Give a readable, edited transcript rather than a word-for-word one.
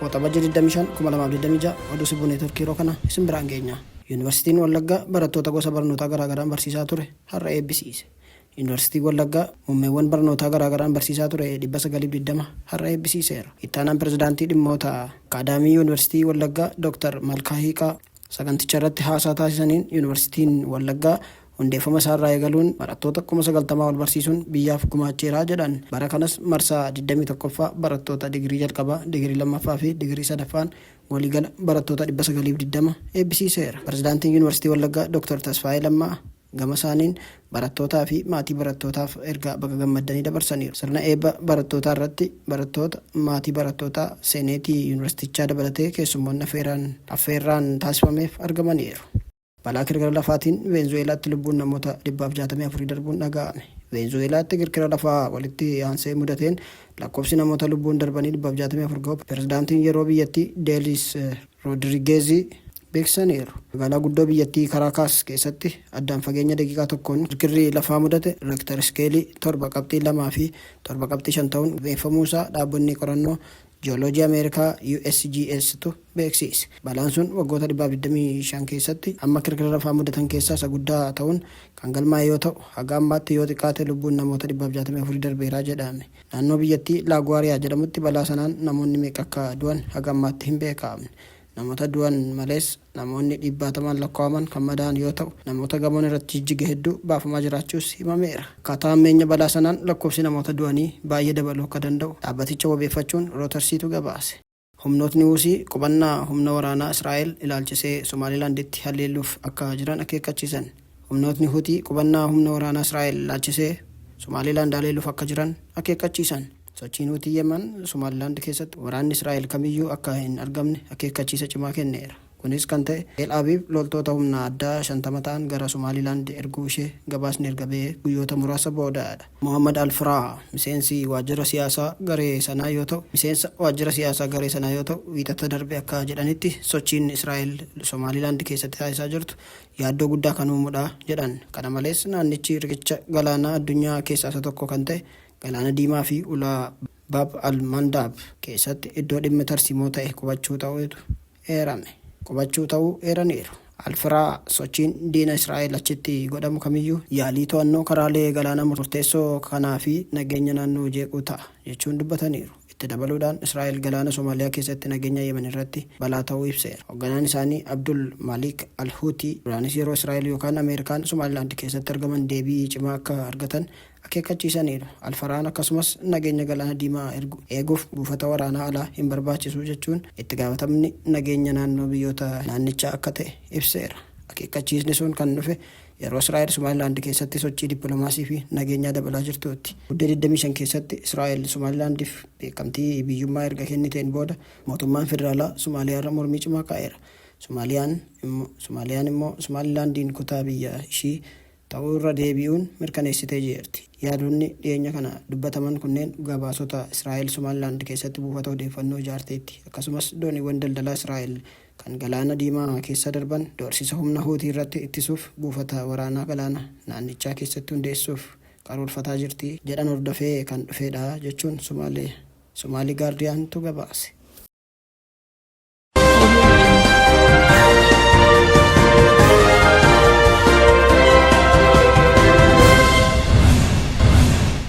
Waxabajjii 25, 2026 oduu Sibuu Neetworkii yeroo kana isin biraan geenya. Yuunivarsiitiin Wallaggaa barattoota gosa barnootaa garaagaraan barsiisaa ture har'a eebbisiise. Yuunivarsiitiin Wallaggaa muummeewwan barnootaa garaagaraan barsiisaa ture 920 har'a eebbisiiseera. Ittaanaan Pirezidaantii Dhimmoota Akaadaamii Yuunivarsiitii Wallaggaa Dooktar Malkaa Hiiqaa saganticha irratti haasaa taasisaniin Yuunivarsiitiin Wallaggaa hundeeffama isaarraa eegaluun barattoota 90,000 ol barsiisuun biyyaaf gumaacheera jedhan. Bara kanas marsaa 21ffaa barattoota digirii jalqabaa, digirii lammaffaa fi digirii sadaffaan waliigala barattoota 920 eebbisiiseera. Pirezidaantiin Yuunivarsiitii Wallaggaa Dooktar Tasfaayee Lammaa gama isaaniin barattootaa fi maatii barattootaaf ergaa baga gammaddanii dabarsaniiru. Sirna eebba barattootaa irratti barattoota, maatii barattootaa, seeneetii yuunivarsiitichaa dabalatee keessummoonni affeerraan taasifameef argamaniiru. Balaa kirkira lafaatiin Veenzuweelaatti lubbuun namoota 164 darbuun dhaga'ame. Veenzuweelaatti kirkira lafaa walitti aansee mudateen lakkoofsi namoota lubbuun darbanii 164 ga'uu pirezidaantiin yeroo biyyattii Deelis Roodirigeezi beeksisaniiru. Magaalaa guddoo biyyattii Karaakaas keessatti addaan fageenya daqiiqaa tokkoon kirkirri lafaa mudate Reektar iskeelii 7.2 fi 7.5 ta'uun galmeeffamuu isaa dhaabbonni qorannoo Ji'ooloojii Ameerikaa USGS tu beeksiise. Balaan sun waggoota 125 keessatti hamma kirkira lafaa mudatan keessaa isa guddaa ta'uun kan galmaa'e yoo ta'u, haga ammaatti yoo xiqqaate lubbuun namoota 164 darbeera jedhame. Naannoo biyyattii Laaguwaariyaa jedhamutti balaa sanaan namoonni meeqa akka du'an haga ammaatti hin beekamne. Namoota du'an malees namoonni dhibbaatamaan lakkaa'aman kan madaa'an yoo ta'u, namoota gamoon irratti jijjige hedduu baafamaa jiraachuus himameera. Akkaataa hammeenya balaa sanaan lakkoofsi namoota du'anii baay'ee dabaluu akka danda'u dhaabbaticha wabeeffachuun Rootarsiitu gabaase. Humnootni Huusii qubannaa humna waraanaa Israa'el ilaalchisee Somaalilaanditti haleeluuf akka jiran akeekkachiisan. Humnootni Hutii qubannaa humna waraanaa Israa'el ilaalchisee Somaalilaand haleeluuf akka jiran akeekkachiisan. Sochiin Hutii Yeman Somaalilaand keessatti waraanni Israa'el kamiyyuu akka hin argamne akeekkachiisa cimaa kenneera. Kunis kan ta'e Tel Aviv loltoota humna addaa 50 ta'an gara Somaalilaand erguu ishee gabaasni erga ba'ee guyyoota muraasa boodadha. Mohaammad Al-Firaa miseensi waajjira siyaasaa garee sanaa yoo ta'u miseensa waajjira siyaasaa garee sanaa yoo ta'u Wiixata darbe akka jedhanitti sochiin Israa'el Somaalilaand keessatti taasisaa jirtu yaaddoo guddaa kan uumudha jedhan. Kana malees naannichi riqicha galaanaa addunyaa keessaa isa tokko kan ta'e Galaana Diimaa fi ulaa Bab al-Mandab keessatti iddoo dhimma tarsiimoo ta'e qubachuu ta'uutu eerame. Qubachuu ta'uu eeraniiru. Al-Firaa sochiin diina Israa'el achitti godhamu kamiyyuu yaalii to'annoo karaalee galaanaa murteessoo kanaa fi nageenya naannoo jeequu ta'a jechuun dubbataniiru. Itti dabaluudhaan Israa'el galaana Somaaliyaa keessatti nageenya Yemen irratti balaa ta'uu ibseera. Hogganaan isaanii Abdul Malik al-Huutii duraanis yeroo Israa'el yookaan Ameerikaan Somaalilaand keessatti argaman deebii cimaa akka argatan akeekkachiisaniiru. Al-Faraan akkasumas nageenya Galaana Diimaa eeguuf buufata waraanaa alaa hin barbaachisu jechuun itti gaafatamni nageenya naannoo biyyoota naannichaa akka ta'e ibseera. Akeekkachiisni sun kan dhufe yeroo Israa'el Somaalilaand keessatti sochii dippilomaasii fi nageenyaa dabalaa jirtuutti. Muddee 25 keessatti Israa'el Somaalilaandiif beekamtii biyyummaa erga kenniteen booda mootummaan federaalaa Somaaliyaarra mormii cimaa ka'eera. Somaaliyaan immoo Somaalilaandiin kutaa biyya ishii ta'uu irra deebi'uun mirkaneessitee jirti. Yaadonni dhiyeenya kana dubbataman kunneen gabaasota Israa'el Somaalilaand keessatti buufata odeeffannoo ijaarteetti, akkasumas dooniiwwan daldalaa Israa'el kan Galaana Diimaa keessa darban doorsisa humna Huutii irratti ittisuuf buufata waraanaa galaana naannichaa keessatti hundeessuuf karoorfataa jirti jedhan hordofee kan dhufeedha jechuun Somaalee Somaalii Gaardiyaantu gabaase.